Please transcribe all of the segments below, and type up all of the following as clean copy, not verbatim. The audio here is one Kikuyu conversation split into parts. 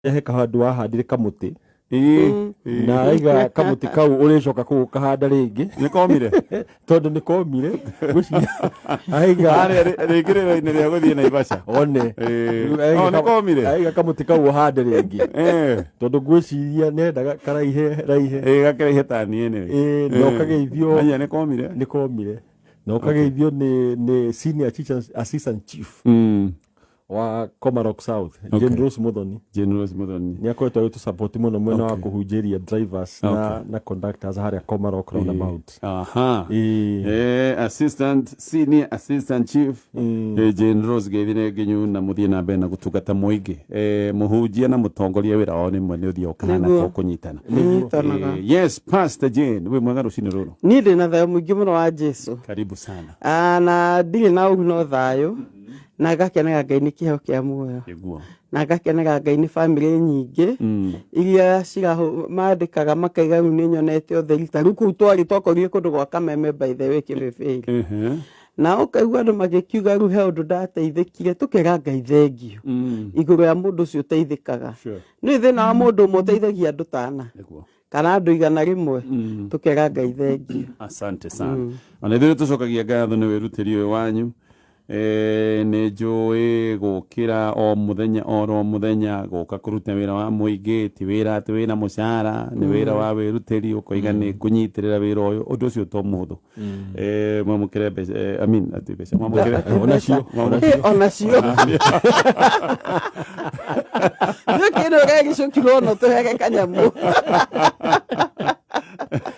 He kahandũ wahandire kamũtĩ Ĩĩ. Na aiga kamũtĩ kau ũrĩcoka kũu ũkahanda rĩngĩ. Nĩ komire. Tondũ nĩ komire. Ngwĩciria aiga harĩa rĩngĩrĩro-inĩ rĩa gũthiĩ Naivasha. One. Ĩĩ. Rĩu aiga Oh, nĩ komire. Aiga kamũtĩ kau ũhande rĩngĩ tondũ ngwĩciria nĩendaga karaihe raihe. Ĩĩ, gakĩraihe ta niĩ nĩ. Ĩĩ, na ũkageithio. Aya, nĩ komire. Nĩ komire na ũkageithio nĩ senior assistant chief wa Komarok South, Jane Rose Muthoni. Jane Rose Muthoni. Nĩ akoretwo agĩtũ mũno mwena wa kũhunjĩria drivers na conductors harĩa Komarok roundabout. Aha. Assistant senior assistant chief Jane Rose, geithire nginyu na muthie na mbere na gutungata muingi. Muhunjia na mutongoria wira wao ni mwe, ni uthia ukahana. Nĩguo. Kunyitana. Nĩnyitanaga. Yes, Pastor Jane, wi mwega rucini ruru? Niĩ ndĩ na thayũ mũingĩ mũno wa Jesu. Karibu sana. Ah, na ndirĩ na ũru no thayũ, na ngakenaga Ngai nĩ kĩheo kĩa muoyo, na ngakenaga Ngai nĩ bamĩrĩ nyingĩ iria mandĩkaga makaiga rĩu nĩ nyonete ũtheri. Ta rĩu kũu twarĩ twakorire kũndũ gwa Kameme, by the way, Kĩbĩbĩri, na ũkaigua andũ magĩkiuga rĩu he ũndũ ndateithĩkire. Tũkera Ngai thengio igũrũ ya mũndũ ũcio ũteithĩkaga. Nĩ thĩna wa mũndũ ũmwe ũteithagia andũ tana kana andũ 100. Tũkera Ngai thengio. Asante sana. Ona ithuĩ tũcokagia ngatho nĩ wĩrutĩri ũyũ wanyu. Nĩ njũĩ gũkĩra o mũthenya oro mũthenya gũka kũruta wĩra wa mũingĩ ti wĩra atĩ wĩna mũcara, nĩ wĩra wa wĩrutĩri, ũkoiga nĩ ngũnyitĩrĩra wĩra ũyũ. Ũndũ ũcio to mũhũthũ. Mwamũkĩre mbeca, I mean, atĩ mbeca, mwamũkĩre Onacio. Onacio nĩ kĩndũ gĩgĩcukirwo no tũhege kanyamũ.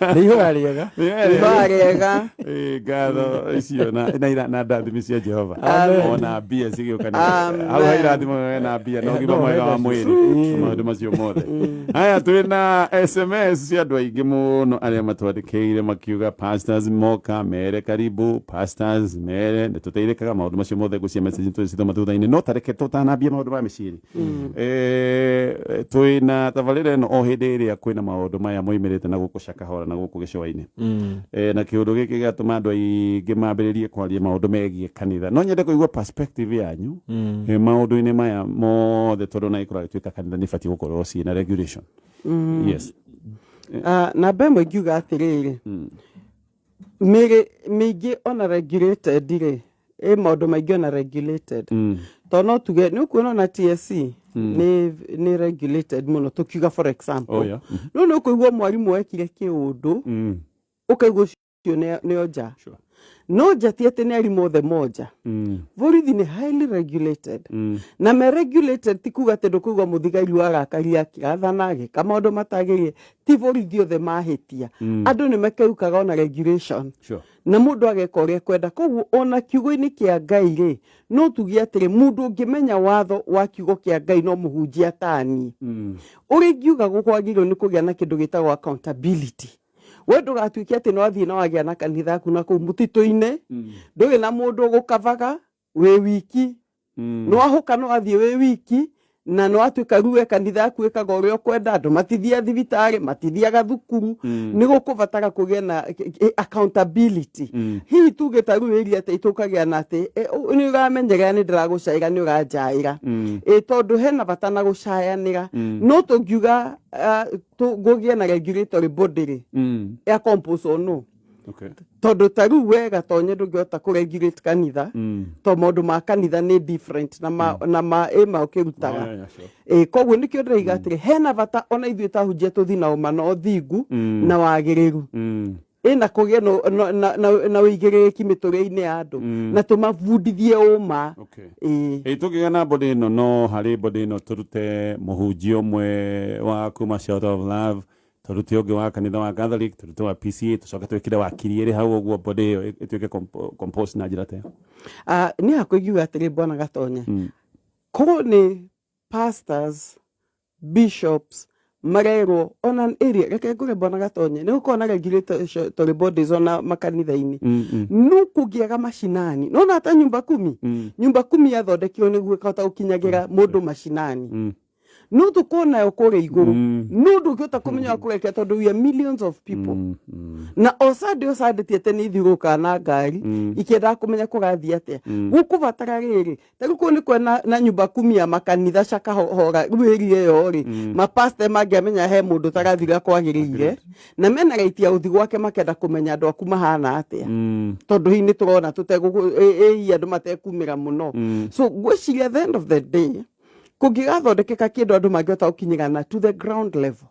Nĩ ihoya rĩega. Ihoya rĩega. Ngatho icio na ndathimi cia Jehova. Amen. Ona mbia cigĩũka Amen. hau ha irathimo na mbia na ũgima No, mwega wa hena mwĩrĩ na maũndũ macio mothe. Haya, twĩ na SMS cia andũ aingĩ mũno arĩa matwandĩkĩire makiuga pastors moka mere karibu, pastors mere nĩ tũteithĩkaga maũndũ macio mothe. Ngũcia message tũcithoma thutha-inĩ, no tareke tũtanambie maũndũ ma mĩciĩ, twĩ na tabarĩra ĩno o hĩndĩ ĩrĩa kwĩna maũndũ maya moimĩrĩte na gũkũ Shakahola na gũkũ gĩcũa-inĩ. Na kĩũndũ gĩkĩ gĩatũma andũ aingĩ mambĩrĩrie kwaria maũndũ megiĩ kanitha. No nyende kũigua perspective yanyu maũndũ-inĩ maya mothe, tondũ na ĩkorwo agĩtuĩka kanitha nĩ ibatiĩ gũkorwo ciĩna regulation. Yes. Ah, namba ĩmwe ingiuga atĩrĩrĩ, mĩrĩ mĩingĩ ona regulated rĩ, ĩ maũndũ maingĩ ona regulated, tondũ no tuge nĩ ũkuona ona TSC nĩ regulated mũno, tũkiuga for example. No nĩ ũkũigua mwarimũ ekire kĩũndũ, ũkaigua ũcio nĩ onja. No nja ti atĩ nĩ arimũ othe monja. Borithi nĩ highly regulated, na me regulated ti kuga atĩ ndũkũigua mũthigari warakaria akĩgathana agĩka maũndũ matagĩrĩire. Ti borithi othe mahĩtia. Andũ nĩ makeukaga ona regulation na mũndũ ageka ũrĩa ekwenda. Koguo ona kiugo-inĩ kĩa Ngai rĩ, no tuge atĩrĩ, mũndũ ũngĩmenya watho wa kiugo kĩa Ngai no mũhunjia tani. Ũrĩa ingiuga, gũkwagĩrĩirwo nĩ kũgĩa na kĩndũ gĩtagwo accountability. We ndũgatuĩke atĩ no athiĩ na wagĩa na kanitha yaku na kũu mũtitũ-inĩ, ndũrĩ na mũndũ ũgũkavaga, wĩ wiki. Nĩ wahũka, no athiĩ wĩ wiki na nĩ watuĩka rĩu we kanitha yaku ĩkaga ũrĩa ũkwenda, andũ matithiaga thibitarĩ, matithiaga thukuru. Nĩ gũkũbatara kũgĩe na accountability. Hihi tuge ta rĩu ĩria atĩ tũkagĩa na atĩ nĩ ũramenyerera, nĩ ndĩragũcaĩra, nĩ ũranjaĩra, ĩ tondũ hena bata na gũcayanĩra. No tũngiuga ngũgĩe na regulatory body rĩ, ya compose or no, tondũ ta rĩu we Gatonye ndũngĩhota kũ regulate kanitha, to maũndũ ma kanitha nĩ different na ma ĩ ma ũkĩrutaga. Ĩ koguo nĩkĩo ndĩraiga atĩrĩ, hena bata ona ithuĩ tahunjia tũthi na ũma na ũthingu na wagĩrĩru, ĩna kũgĩe na ũigĩrĩrĩki mĩtũrĩre-inĩ ya andũ na tũmabundithie ũma. Ĩĩ. Ĩ tũngĩgĩa na body ĩno, no harĩ body ĩno tũrute mũhunjia ũmwe wa kuma Shelter of Love, tũrute ũngĩ wa kanitha wa Catholic, tũrute wa PCA, tũcoke twĩkĩre wakiri ĩrĩ hau ũguo, body ĩyo ĩtuĩke composed na njĩra ta ĩyo? Ah, niĩ hakwa ingiuga atĩrĩ, bwana Gatonye, korwo nĩ pastors, bishops marerwo ona area, reke ngũre, bwana Gatonye, nĩ gũkorwo na regulatory bodies ona makanitha-inĩ, no kũngĩaga macinani, nona hata nyumba kumi, nyumba kumi yathondekirwo nĩguo ĩkahota gũkinyagĩra mũndũ macinani. No tũkorwo nayo kũrĩa igũrũ, no ndũngĩhota kũmenya ũrĩa kũreka tondũ we are millions of people. Na o Sunday, o Sunday, ti atĩ nĩ ithiũrũrũkaga na ngari ikĩendaga kũmenya kũrathiĩ atĩa. Gũkũbatara rĩrĩ, ta rĩu kũu nĩ kwena na nyumba kumi ya makanitha cakahora rĩu area ĩyo rĩ, mapastor mangĩamenya he mũndũ ũtarathiĩ ũrĩa kwagĩrĩire na mena right ya gũthiĩ gwake, makenda kũmenya andũ aku mahana atĩa, tondũ hihi nĩ tũrona tũtegũ andũ matekumĩra mũno. So ngwĩciria at the end of the day, kũngĩgathondekeka kĩndũ andũ mangĩhota gũkinyĩrana to the ground level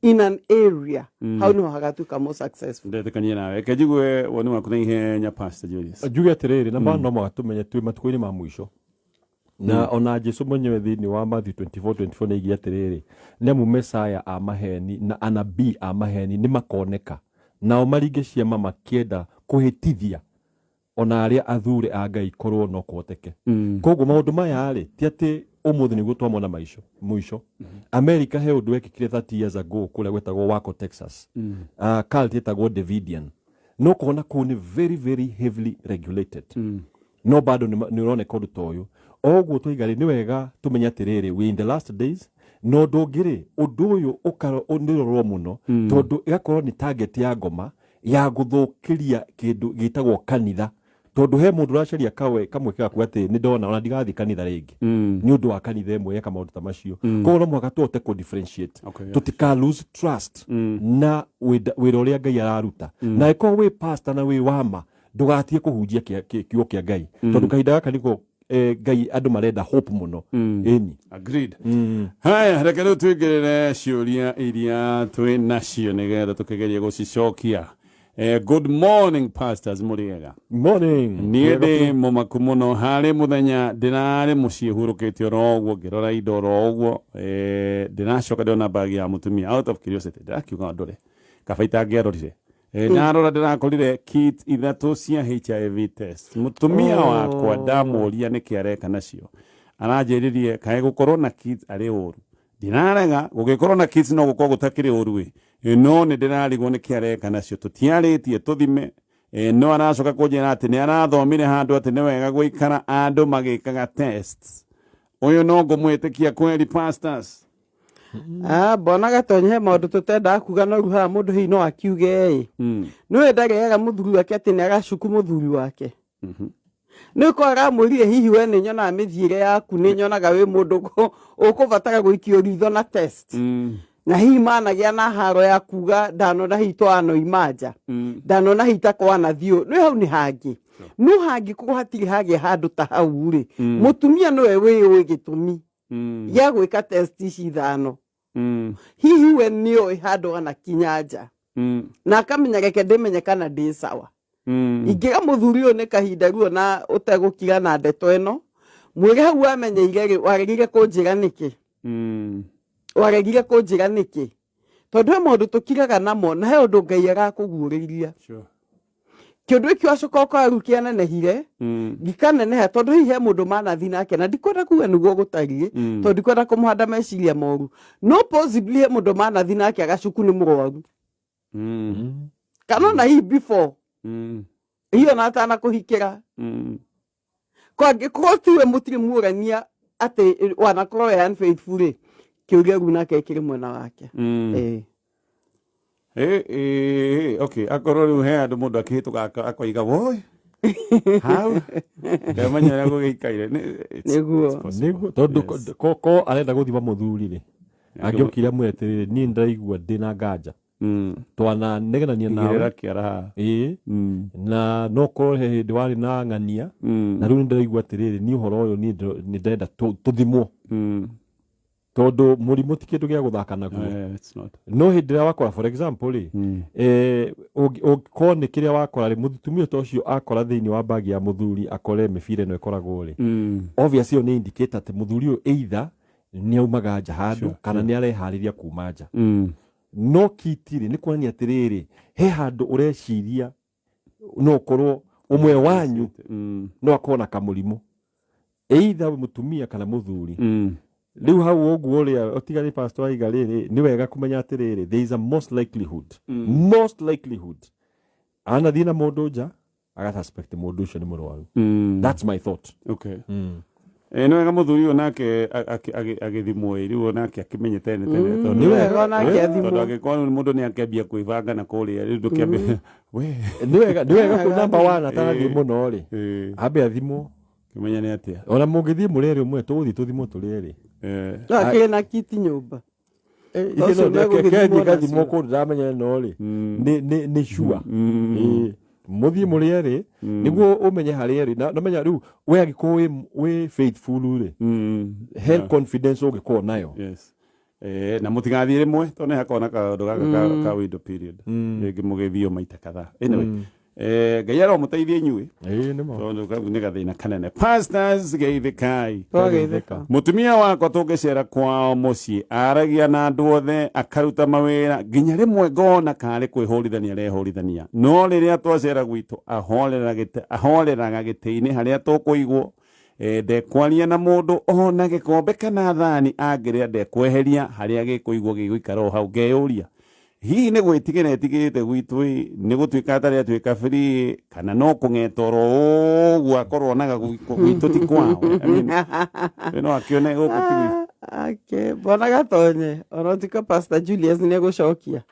in an area, hau nĩho hagatuĩka more successful. Ndetĩkania nawe. Reke njigue woni waku na ihenya, Pastor Julius. Njuge atĩrĩrĩ, na no mũhaka tũmenye twĩ matukũ-inĩ ma mũico, na ona Jesu mwenyewe thĩinĩ wa Matthew 24:24 nĩ aigire atĩrĩrĩ, nĩ amu mesaya a maheni na anabii a maheni nĩ makoneka, nao maringe ciama makĩenda kũhĩtithia ona arĩa athure a Ngai korwo no kũhoteke. Koguo maũndũ maya rĩ, ti atĩ ũmũthĩ nĩguo twamona maico mũico. America he ũndũ wekĩkire 30 years ago kũrĩa gwetagwo Waco, Texas, cult ĩtagwo Davidian. No kuona kũu nĩ very very heavily regulated, no bado nĩ ũroneka ũndũ ta ũyũ. O ũguo twaiga rĩ, nĩ wega tũmenye atĩrĩrĩ, we in the last days. Na ũndũ ũngĩ rĩ, ũndũ ũyũ nĩ ũrorwo mũno, tondũ ĩgakorwo nĩ target ya ngoma ya gũthũkĩria kĩndũ gĩtagwo kanitha, tondũ he mũndũ ũracaria kawe kamweke gaku atĩ nĩ ndona ona ndigathiĩ kanitha rĩngĩ nĩ ũndũ wa kanitha ĩmwe yeka maũndũ ta macio. Koguo no mũhaka tũhote kũ differentiate, tũtika lose trust na wĩra ũrĩa Ngai araruta. Na ĩkorwo wĩ pastor na wĩ wama, ndũgatige kũhunjia kiugo kĩa Ngai, tondũ kahinda gaka nĩko Ngai andũ marenda hope mũno, ĩni. Agreed. Haya, reke rĩu tuingĩrĩre ciũria iria twĩ nacio nĩgetha tũkĩgerie gũcicokia. Good morning, pastors, mũrĩega? Morning. Niĩ ndĩ mũmaku mũno. Harĩ mũthenya ndĩrarĩ mũciĩ hurũkĩte oro ũguo, ngĩrora indo oro ũguo, ndĩracoka ndĩrona bag ya mũtumia. Out of curiosity ndĩrakiuga ndore kaba itangĩarorire. Ndarora ndĩrakorire kit ithatũ cia HIV test. Mũtumia wakwa ndamũria nĩkĩ areka nacio, aranjĩririe kaĩ gũkorwo na kit arĩ ũru. Ndinarega gũgĩkorwo na kits no gũkorwo gũtakĩrĩ ũru ĩ, no nĩ ndĩrarigwo nĩkĩ areka nacio. Tũtiarĩtie tũthime, no aracoka kũnjĩra atĩ nĩ arathomire handũ atĩ nĩ wega gũikara andũ magĩkaga tests. Ũyũ no ngũmwĩtĩkia kweri, pastors? Ah, mbona gatonye he maũndũ tũtendaga kuga, no rĩu haha mũndũ hihi no akiuge ĩ, nĩwe ndarĩaga mũthuri wake atĩ nĩ aracuku mũthuri wake, nĩ ko aramwĩrire hihi we nĩ nyonaga mĩthiĩre yaku, nĩ nyonaga wĩ mũndũ ũkũbatara gũikio ritho na test, na hihi managĩa na haro ya kuga ndanona hihi twanoi nja, ndanona hihi ta kwanathiĩ nĩ hau nĩ hangĩ, no hangĩkorwo hatirĩ hagĩa handũ ta hau rĩ, mũtumia nĩwe wĩyũĩ gĩtũmi gĩa gwĩka test ici ithano. Hihi we nĩoĩ handũ anakinya nja na akamenya reke ndĩmenye kana ndĩ sawa. Ingĩra mũthuri ũyũ nĩ kahinda ruo na ũtegũkira na ndeto ĩno, mwĩre hau wamenyeire rĩ, waregire kũnjĩra nĩkĩ? Waregire kũnjĩra nĩkĩ? Tondũ he maũndũ tũkiraga namo na he ũndũ Ngai arakũguũrĩria. Kĩũndũ gĩkĩ wacoka ũkora rĩu kĩanenehire gĩkaneneha, tondũ hihi he mũndũ manathi nake, na ndikwenda kuga nĩguo gũtariĩ, tondũ ndikwenda kũmũhanda meciria moru, no possibly he mũndũ manathi nake agacuku nĩ mũrwaru, kana ona hihi before hihi ona atanakũhikĩra. Kwangĩkorwo tiwe mũtirĩ muorania atĩ wanakorwo we unfaithful rĩ, kĩũria rĩu nake kĩrĩ mwena wake. Okay, akorwo rĩu he andũ mũndũ akĩhĩtũka akoiga woi hau ndamenya ũrĩa gũgĩikaire. Nĩguo. It's possible. Nĩguo, tondũ ko arenda gũthima mũthuri rĩ, angĩokire amwĩre atĩrĩrĩ, niĩ ndĩraigua ndĩna nganja, twananegenania nawe. Igĩrĩra kĩara haha. Ĩĩ, na no korwo he hĩndĩ warĩ na ng'ania, na rĩu nĩndĩraigua atĩrĩrĩ, niĩ ũhoro ũyũ niĩ nĩ ndĩrenda tũthimwo, tondũ mũrimũ ti kĩndũ gĩa gũthaka naguo. It's not. No hĩndĩ ĩrĩa wakora, for example rĩ, ũngĩkorwo nĩ kĩrĩa wakora rĩ, mũtumia ta ũcio akora thĩinĩ wa bagi ya mũthuri, akore mĩbira ĩno ĩkoragwo rĩ, obvious ĩyo nĩ indicator atĩ mũthuri ũyũ either nĩ aumaga nja handũ kana nĩ areharĩria kuma nja. No kiti rĩ, nĩ kuonania atĩrĩrĩ, he handũ ũreciria no ũkorwo ũmwe wanyu no akorwo na kamũrimũ, either mũtumia kana mũthuri. Rĩu hau ũguo ũrĩa ũtiga nĩ pastor aiga rĩrĩ, nĩ wega kũmenya atĩrĩrĩ, there is a most likelihood, most likelihood anathiĩ na mũndũ nja, agasuspect mũndũ ũcio nĩ mũrwaru. That's my thought. Okay. Nĩ wega mũthuri ũyũ nake agĩthimwo ĩ, rĩu onake akĩmenye tene tene tondũ Nĩ wega onake athimwo. Tondũ angĩkorwo nĩ mũndũ nĩ akĩambia kwĩbanga na kũrĩa rĩu ndũkĩambia we. Nĩ wega kwĩ number one atarathiĩ mũno rĩ, ambe athimwo. Kĩmenya nĩ atĩa. Ona mũngĩthiĩ mũrĩ erĩ ũmwe, tũgũthiĩ tũthimwo tũrĩ erĩ. No akĩrĩ na kiti nyũmba. Ithuĩ Ũcio no megũgĩthimwo kethiĩ gathimwo nacio. kũndũ ndamenya no rĩ, nĩ sure. Ĩĩ. Mũthiĩ mũrĩ erĩ nĩguo ũmenye harĩa erĩ na menya rĩu we angĩkorwo wĩ faithful rĩ, he confidence ũngĩkorwo nayo. Yes. Na mũtigathiĩ rĩmwe tondũ nĩ hakoragwo na kaũndũ gaka ka window period, rĩngĩ mũgĩthiĩ maita kadhaa. Anyway, Ngai aromũteithia inyuĩ. Ĩĩ, nĩma. Tondũ kau nĩ gathĩna kanene. Pastors, geithĩkai. Twageithĩka. Mũtumia wakwa tũngĩcera kwao mũciĩ aragia na andũ othe, akaruta mawĩra, nginya rĩmwe ngona karĩ kwĩhũrithania arehũrithania, no rĩrĩa twacera gwitũ ahoreraga gĩtĩ-inĩ harĩa tũkũigwo. Ndekwaria na mũndũ, ona gĩkombe kana thani angĩrĩa ndekweheria harĩa gĩkũigwo, gĩgũikara o hau. Ngeyũria, hihi nĩ gwĩtigĩra etigĩrĩte gwitũ ĩ, nĩ gũtuĩka atarĩ atuĩka free, kana no kũng'eta oro ũguo akorwo onaga gwitũ ti kwao? I mean, no akĩone gũkũ ti gwitũ. Okay, bwana Gatonye, ona tuika Pastor Julius nĩ egũcokia.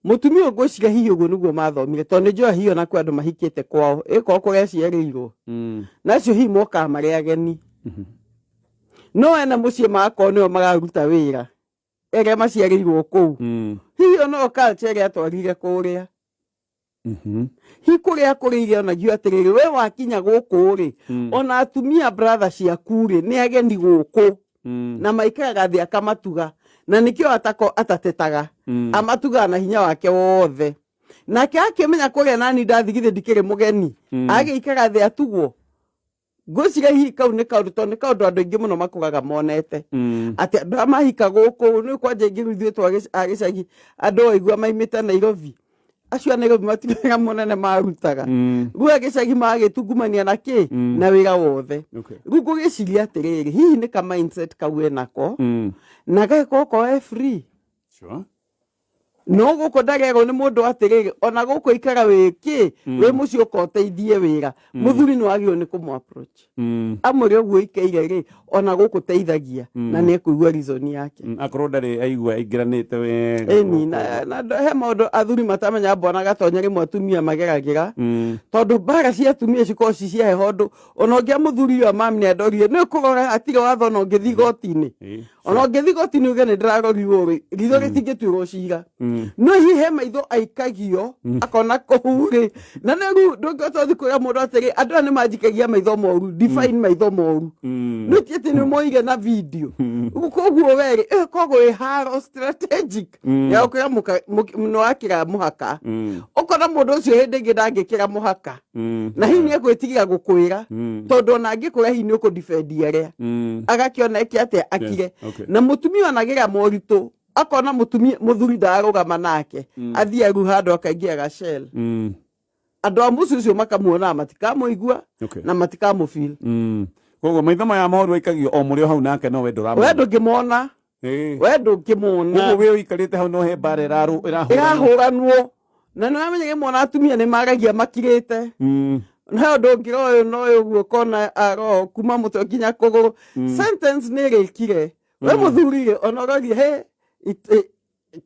Mũtumia ũyũ ngwĩciria hihi ũguo nĩguo mathomire, tondũ nĩ njũĩ hihi ona kwĩ andũ mahikĩte kwao ĩkorwo kũrĩa aciarĩirwo, na acio hihi mokaga marĩ ageni, no ena mũciĩ magakorwo nĩo mararuta wĩra ĩrĩa maciarĩirwo kũu. Hihi ono culture ĩrĩa atwarire kũrĩa, hihi kũrĩa akũrĩire onagio atĩrĩrĩ, we wakinya gũkũ rĩ, ona atumia brother ciaku rĩ, nĩ ageni gũkũ, na maikaraga thĩ akamatuga, na nĩkĩo atako atatetaga, amatugaga na hinya wake wothe. Nake akĩmenya kũrĩa nani ndathigithĩ ndikĩrĩ mũgeni, agĩikara thĩ atugwo. Ngwĩciria hihi kau nĩ kaũndũ, tondũ nĩ kaũndũ andũ aingĩ mũno makũraga monete, atĩ andũ aya mahika gũkũ nĩ kwanja ingĩ. Rĩu ithuĩ twa a gĩcagi, andũ waigua maimĩte Nairobi, acio a Nairobi matirĩ wĩra mũnene marutaga. Rĩu a gĩcagi magagĩtungumania na kĩ na wĩra wothe. Rĩu ngũgĩciria atĩrĩrĩ, hihi nĩ ka mindset kau enako na gagĩkorwo ko e free. No gũkũ ndarerwo nĩ mũndũ atĩrĩrĩ, ona gũkũ ikara wĩ kĩ wĩ mũciĩ, ũka ũteithie wĩra. Mũthuri nĩ wagĩrĩirwo nĩ kũmũ approach, amwĩre ũguo ikaire rĩ, ona gũkũ teithagia, na nĩ ekũigua reason yake. Akorwo ndarĩ aigua aingĩranĩte wega. Ĩni na he maũndũ athuri matamenya, mbona Gatonya rĩmwe atumia mageragĩra, tondũ mbara cia atumia cikoragwo ci cia heho ũndũ ona ũngĩa mũthuri ũyũ mami nĩ andorire nĩ ũkũrora hatirĩ watho. Ona ũngĩthiĩ igoti-inĩ, ona ũngĩthiĩ igoti-inĩ uge nĩ ndĩrarorirwo rĩ, ritho rĩtingĩtuĩrwo cira. No hihi he maitho aikagio akona kũu rĩ, na nĩ rĩu ndũngĩhota ũthiĩ kwĩra mũndũ atĩrĩ, andũ aya nĩ manjikagia maitho moru. Define maitho moru. No ti atĩ nĩ moire na video. Koguo werĩ ĩkoragwo ĩ haro strategic ya gũkwĩra nĩ wakĩra mũhaka, ũkona mũndũ ũcio hĩndĩ ĩngĩ ndangĩkĩra mũhaka, na hihi nĩ egwĩtigĩra gũkwĩra, tondũ ona angĩkwĩra hihi nĩ ũkũdefend arĩa agakĩona eke atĩa akire. Na mũtumia onagĩra moritũ, akona mũtumia mũthuri ndararũgama nake, athiĩ aru handũ akaingĩra gacel, andũ a mũciĩ ũcio makamuona matikamũigua na matikamũfeel. Koguo maitho maya moru aikagio o mũrĩ o hau nake, no we we ndũramona. Ndũngĩmona. We ndũngĩmona. Koguo we ũikarĩte hau no he mbara ĩrahũranwo. Ĩrahũranwo, na nĩ wamenye rĩmwe ona atumia nĩ maragia makirĩte. He ũndũ ũngĩra ũyũ na ũyũ ũguo ũkona aro kuma mũtwe nginya kũgũrũ, sentence nĩ ĩrĩkire. We mũthuri rĩ, ona ũroria he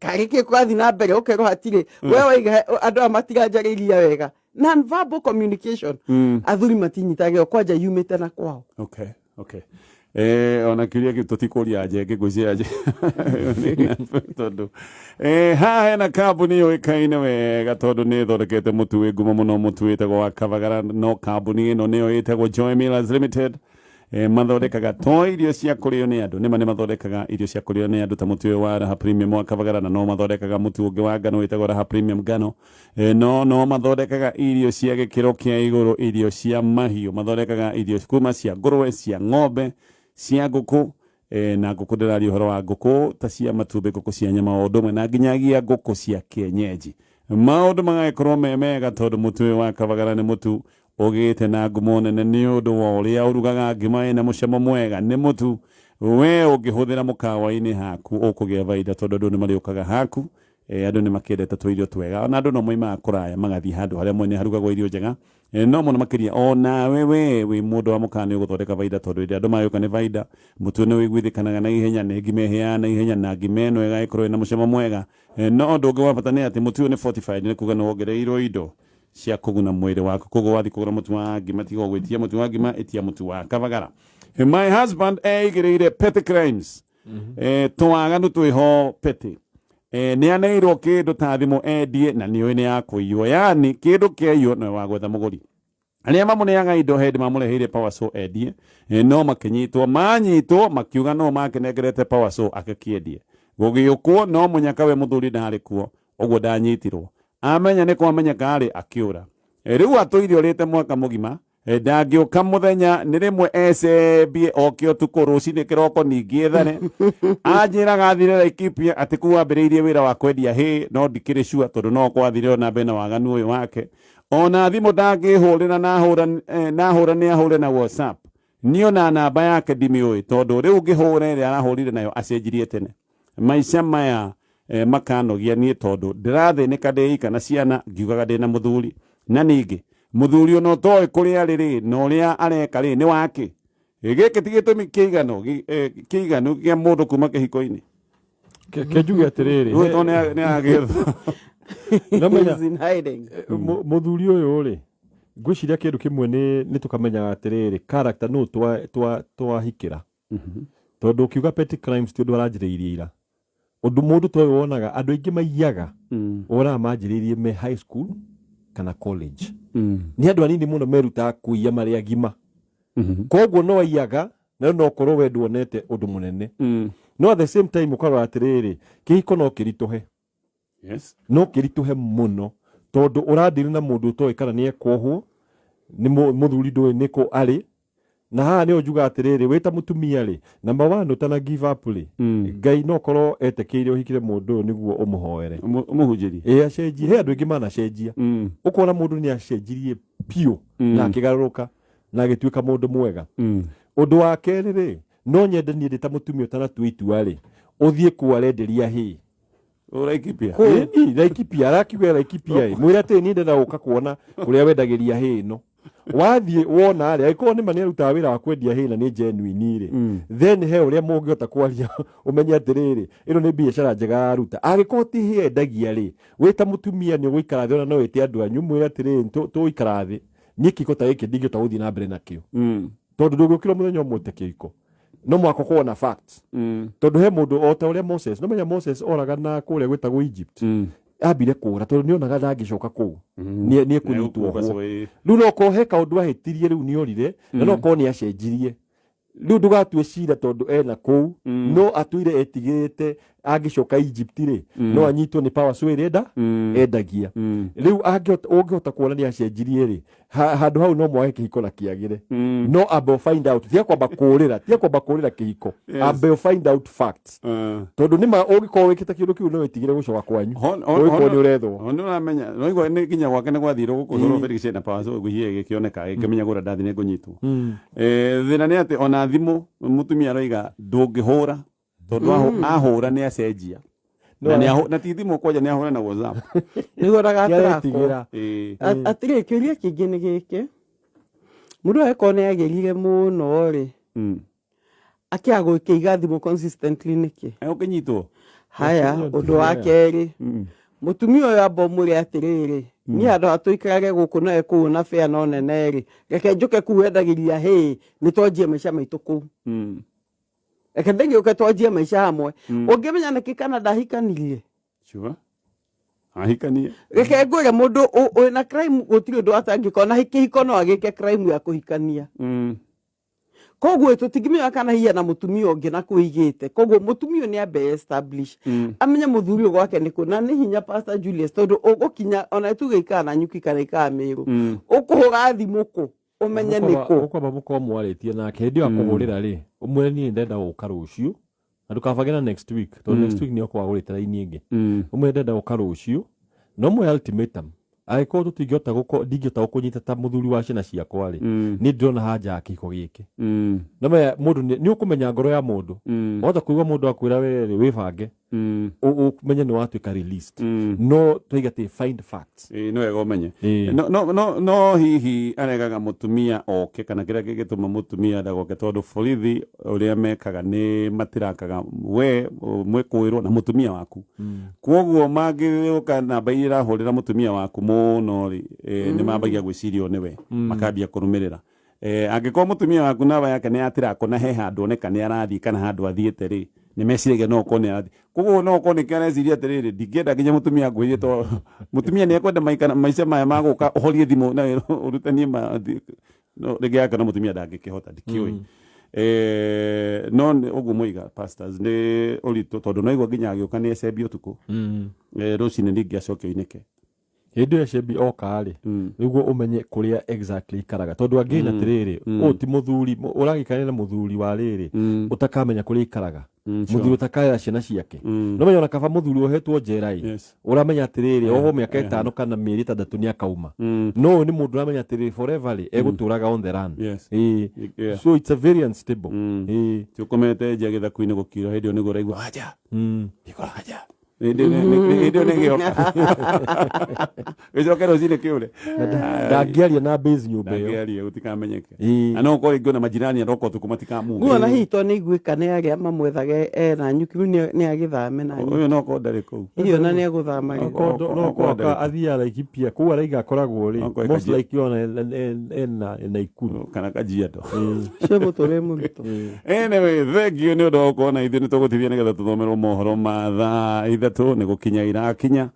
karĩ kĩ kũrathiĩ na mbere, ũkerwo hatirĩ. We waiga andũ aya matiranjarĩria wega. Non verbal communication, athuri matinyitagĩo kwanja yumĩte na kwao. Okay. Ona kiuria kĩu tũtikũria njenge, ngwĩciria nje tondũ haha hena kambuni yũĩkaine wega tondũ nĩ ĩthondekete mũtu wĩ ngumo mũno, mũtu wĩtagwo wa Kavagara. No kambuni ĩno nĩyo ĩtagwo Joy Millers Limited. Mathondekaga to irio cia kũrĩo nĩ andũ, nĩma nĩ mathondekaga irio cia kũrĩo nĩ andũ ta mũtu ũyũ wa Raha Premium wa Kavagara, na no mathondekaga mũtu ũngĩ wa ngano wĩtagwo Raha Premium ngano. No mathondekaga irio cia gĩkĩro kĩa igũrũ, irio cia mahiũ, mathondekaga irio kuma cia ngũrwe, cia ng'ombe, cia ngũkũ, na ngũkũ ndĩraria ũhoro wa ngũkũ ta cia matumbĩ, ngũkũ cia nyama, o ũndũ ũmwe na nginyagia ngũkũ cia kienyeji. Maũndũ magagĩkorwo me mega tondũ mũtu ũyũ wa Kavagara nĩ mũtu ũgĩte na ngumo nene nĩ ũndũ wa ũrĩa ũrugaga ngima ĩna mũcamo mwega. Nĩ mũtu we ũngĩhũthĩra mũkawa-inĩ haku ũkũgĩa baida, tondũ andũ nĩ marĩũkaga haku. Andũ nĩ makĩendete tũirio twega, ona andũ no moimaga kũraya magathiĩ handũ harĩa mwene harugagwo irio njega. No mũno makĩria onawe we wĩ mũndũ wa mũkaa nĩ ũgũthondeka baida, tondũ hĩndĩ ĩrĩa andũ magĩũka nĩ baida, mũtu nĩ ũiguithĩkanaga na ihenya, nĩ ngima ĩhĩaga na ihenya, na ngima ĩno ĩgagĩkorwo ĩna mũcamo mwega. No ũndũ ũngĩ wa bata nĩ atĩ mũtu ũyũ nĩ fortified, nĩ kuga nĩ wongereirwo indo cia kũguna mwĩrĩ waku. Koguo wathiĩ kũgũra mũtu wa ngima, tiga gwĩtia mũtu wa ngima, ĩtia mũtu wa Kabagara. My husband eigĩrĩire petty crimes, tũwaganu twĩho petty. Nĩ aneirwo kĩndũ ta thimũ endie na nĩũĩ nĩ ya kũiywo, yani kĩndũ kĩaiywo nowe wa gwetha mũgũri. Arĩa mamũneaga indo hĩndĩ mamũreheire power saw endie, no makĩnyitwo, manyitwo makiuga no makĩnengerete power saw agĩkĩendie. Gũgĩũkwo no mũnyaka we mũthuri ndarĩ kuo, ũguo ndanyitirwo. Amenya nĩ kwamenyeka rĩ, akĩũra. Rĩu atũire ũrĩte mwaka mũgima, ndangĩũka mũthenya, nĩ rĩmwe ecembie oke ũtukũ, rũcinĩ kĩroko ningĩ ethare. Anjĩraga athire Laikipia atĩ kũu ambĩrĩirie wĩra wa kwendia hay, no ndikĩrĩ sure tondũ no gwathire ona mbere na waganu ũyũ wake. Ona thimũ ndangĩhũrĩra, nahũra nĩ ahũre na WhatsApp. Niĩ ona namba yake ndimĩũĩ, tondũ rĩu ngĩhũra ĩrĩa arahũrire nayo acenjirie tene. Maica maya makanogia niĩ, tondũ ndĩrathĩnĩka ndĩ ika na ciana, ngiugaga ndĩna mũthuri. Na ningĩ mũthuri ona ũtoĩ kũrĩa arĩ rĩ, na ũrĩa areka rĩ, nĩ wake. Gĩkĩ ti gĩtũmi kĩiganu kĩiganu kĩa mũndũ kuma kĩhiko-inĩ. Ke njuge atĩrĩrĩ, Rĩu tondũ nĩ agĩetha. Nomenya- He's in hiding. Mũthuri ũyũ rĩ, ngwĩciria kĩndũ kĩmwe nĩ tũkamenyaga atĩrĩrĩ, character nũ twahikĩra, tondũ ũkiuga petty crimes ti ũndũ aranjĩrĩirie ira. Ũndũ mũndũ ta ũyũ wonaga andũ aingĩ maiyaga, wonaga manjĩrĩirie me high school kana college. Nĩ andũ anini mũno merutaga kũiya marĩ agima, koguo no aiyaga na no korwo we nduonete ũndũ mũnene. No at the same time ũkarora atĩrĩrĩ, kĩhiko no kĩritũhe. No kĩritũhe mũno, tondũ ũradiri na mũndũ ũtoĩ kana nĩ ekwohwo nĩ mũthuri, ndũĩ nĩkũ arĩ. Na haha nĩho njuga atĩrĩrĩ, wĩ ta mũtumia rĩ, number one, ũtana give up rĩ, Ngai no korwo etĩkĩire ũhikire mũndũ ũyũ nĩguo ũmũhoere. Ũmũhunjĩrie. Ĩ acenjie. He andũ aingĩ manacenjia, ũkona mũndũ nĩ acenjirie biũ na akĩgarũrũka na agĩtuĩka mũndũ mwega. Ũndũ wa kerĩ rĩ, no nyende niĩ ndĩ ta mũtumia, ũtanatua itua rĩ, ũthiĩ kũu arenderia hĩ. Laikipia. Ĩni, Laikipia arakiuga Laikipia ĩ, mwĩre atĩ niĩ ndĩrenda gũka kuona kũrĩa wendagĩria hĩ ĩno. Wathiĩ wona rĩ, angĩkorwo nĩma nĩ arutaga wĩra wa kwendia hĩ na nĩ genuine rĩ, then he ũrĩa mũngĩhota kwaria ũmenye atĩrĩrĩ, ĩno nĩ biacara njega aruta. Angĩkorwo ti hĩ endagia rĩ, wĩ ta mũtumia nĩ ũgũikara thĩ, ona no wĩte andũ anyu mwĩre atĩrĩrĩ, tũgũikara thĩ, niĩ kĩhiko ta gĩkĩ ndingĩhota gũthiĩ na mbere nakĩo, tondũ ndũngĩũkĩra mũthenya ũmwe ũte kĩhiko, no mũhaka ũkorwo na facts, tondũ he mũndũ o ta ũrĩa Moses, no menya Moses oraga na kũrĩa gwĩtagwo Egypt, ambire kũra tondũ nĩonaga ndangĩcoka kũu, nĩ ekũnyitwo hwo. Rĩu no korwo he kaũndũ ahĩtirie, rĩu nĩorire, na no korwo nĩ acenjirie. Rĩu ndũgatue cira tondũ ena kũu, no atũire etigĩrĩte angĩcoka Egypt rĩ, no anyitwo nĩ power saw ĩrĩa endagia. Rĩu ũngĩhota kuona nĩ acenjirie rĩ, handũ hau no mwage kĩhiko na kĩagĩre, no ambe find out, tiga kwamba kũrĩra, tiga kwamba kũrĩra kĩhiko. Ambe find out facts, tondũ nĩma ũngĩkorwo wĩkĩte kĩndũ kĩu, no wĩtigĩre gũcoka kwanyu ũngĩkorwo nĩ ũrethwo. Nĩ ũramenya noigua nĩ nginya gwake nĩ gwathirwo gũkũhũrwo Felix na power saw ngũhie gĩkĩoneka gĩkĩmenya gũra ndathi nĩ ngũnyitwo. Thĩna nĩ atĩ ona thimũ mũtumia aroiga ndũngĩhũra, tondũ ahũra nĩ acenjia. Na nĩ na ti thimũ kwanja, nĩ ahũra na WhatsApp. Nĩguo ndagatrackwo. Nĩaretigĩra. Atĩrĩ, kĩũria kĩngĩ nĩ gĩkĩ: mũndũ angĩkorwo nĩ agĩrire mũno rĩ, akĩaga gũkĩiga thimũ consistently nĩkĩ? Ũkĩnyitwo. Haya, ũndũ wa kerĩ, mũtumia ũyũ amba ũmwĩre atĩrĩrĩ, niĩ handũ ha tũikarage gũkũ nawe kũu na bĩa no nene rĩ, reke njũke kũu wendagĩria hĩ, nĩ twanjie maica maitũ kũu. Reke ndĩgĩũke twanjie maica hamwe. Ũngĩmenya nĩkĩ kana ndahikanirie. Sure. Ahikanie. Reke ngwĩre, mũndũ wĩna crime gũtirĩ ũndũ atangĩka, ona kĩhiko no agĩke crime ya kũhikania. Koguo tũtingĩmenya kana hihi na mũtumia ũngĩ na kwĩigĩte. Koguo mũtumia ũyũ nĩ ambe establish, amenye mũthuri ũyũ gwake nĩ kũ. Na nĩ hinya, Pastor Julius, tondũ ũgũkinya ona tuge ikara na nyuki kana ikara Mĩrũ, ũkũhũra thimũ kũ ũmenye nĩ kũ? Ũkwamba mũkorwo mwarĩtie nake hĩndĩ ĩyo akũhũrĩra rĩ, ũmwĩre niĩ ndenda gũka rũciũ, na ndũkabange na next week, tondũ next week nĩ ũkorwo agũrĩte raini ĩngĩ. Ũmwĩre ndenda gũka rũciũ, no mũhe ultimatum: angĩkorwo tũtingĩhota ndingĩhota gũkũnyita ta mũthuri wa ciana ciakwa rĩ, niĩ ndĩrona haja ya kĩhiko gĩkĩ. No menya mũndũ nĩ ũkũmenya ngoro ya mũndũ, wahota kũigua mũndũ akwĩra we rĩ, wĩbange. Ũmenye nĩ watuĩka released, no twaiga atĩ find facts. Ĩĩ, nĩ wega ũmenye. Ĩĩ. No hihi aregaga mũtumia oke, kana kĩrĩa kĩngĩtũma mũtumia ndagoke, tondũ borithi ũrĩa mekaga nĩ matirakaga we mwĩkũĩrwo na mũtumia waku, kwoguo mangĩũka namba iria irahũrĩra mũtumia waku mũno rĩ, nĩ mambagia gwĩciria nĩwe, makambia kũrũmĩrĩra. Angĩkorwo mũtumia waku namba yake nĩ yatirakwo na he handũ oneka nĩ arathiĩ kana handũ athiĩte rĩ, nĩ meciragia no ũkorwo nĩ arathiĩ. Koguo no ũkorwo nĩkĩo areciria atĩrĩrĩ, ndingĩenda nginya mũtumia anguhĩrĩrie, tondũ mũtumia nĩ ekwenda maikara maica maya ma gũka ũhorie thimũ na ũrutanie no rĩngĩ yake no mũtumia ndangĩkĩhota, ndikĩũĩ. No nĩ ũguo moiga pastors nĩ ũritũ, tondũ no igua nginya agĩũka nĩ ecembia ũtukũ, rũcinĩ ningĩ acoke oinĩke. Hĩndĩ ĩyo Shebi oka rĩ, nĩguo ũmenye kũrĩa exactly ikaraga, tondũ angĩ atĩrĩrĩ, ũyũ ti mũthuri ũragĩikarania na mũthuri wa rĩrĩ ũtakamenya kũrĩa ikaraga, mũthuri ũtakarera ciana ciake. No menya ona kaba mũthuri wohetwo njera ĩ, ũramenya atĩrĩrĩ, oho mĩaka 5 kana mĩeri 6 nĩ akauma, no ũyũ nĩ mũndũ ũramenya atĩrĩrĩ, forever rĩ, egũtũraga on the run. Ĩĩ. So it's a very unstable. Ĩĩ. Ti ũkomete nja gĩthaku-inĩ gũkiura, hĩndĩ ĩyo nĩguo ũraigua aja hingũra aja, hĩndĩ ĩyo nĩ gĩoka gĩcoke rũcinĩ kĩũre. Ndangĩaria na base nyũmba ĩyo. Ndangĩaria, gũtikamenyeke. Ĩĩ. Na no ũkorwo rĩngĩ ona majirani aroka ũtukũ matikamuge. Nguona hihi to nĩ iguĩka nĩ arĩa mamwethaga ena nyuki rĩu nĩ agĩthame na nyuki. Ũyũ no korwo ndarĩ kũu. Hihi ona nĩ egũthama rĩ. No Okorwo oka athiaga Laikipia kũu araiga akoragwo rĩ, Okorwo most likely ona ena Naikuru. Kana Kajiado. Cio mũtũrĩre mũritũ. Anyway, thank you nĩ ũndũ wa gũkorwo na ithuĩ. Nĩ tũgũtithia nĩgetha tũthomerwo mohoro ma thaa 3 nĩ gũkinya irakinya.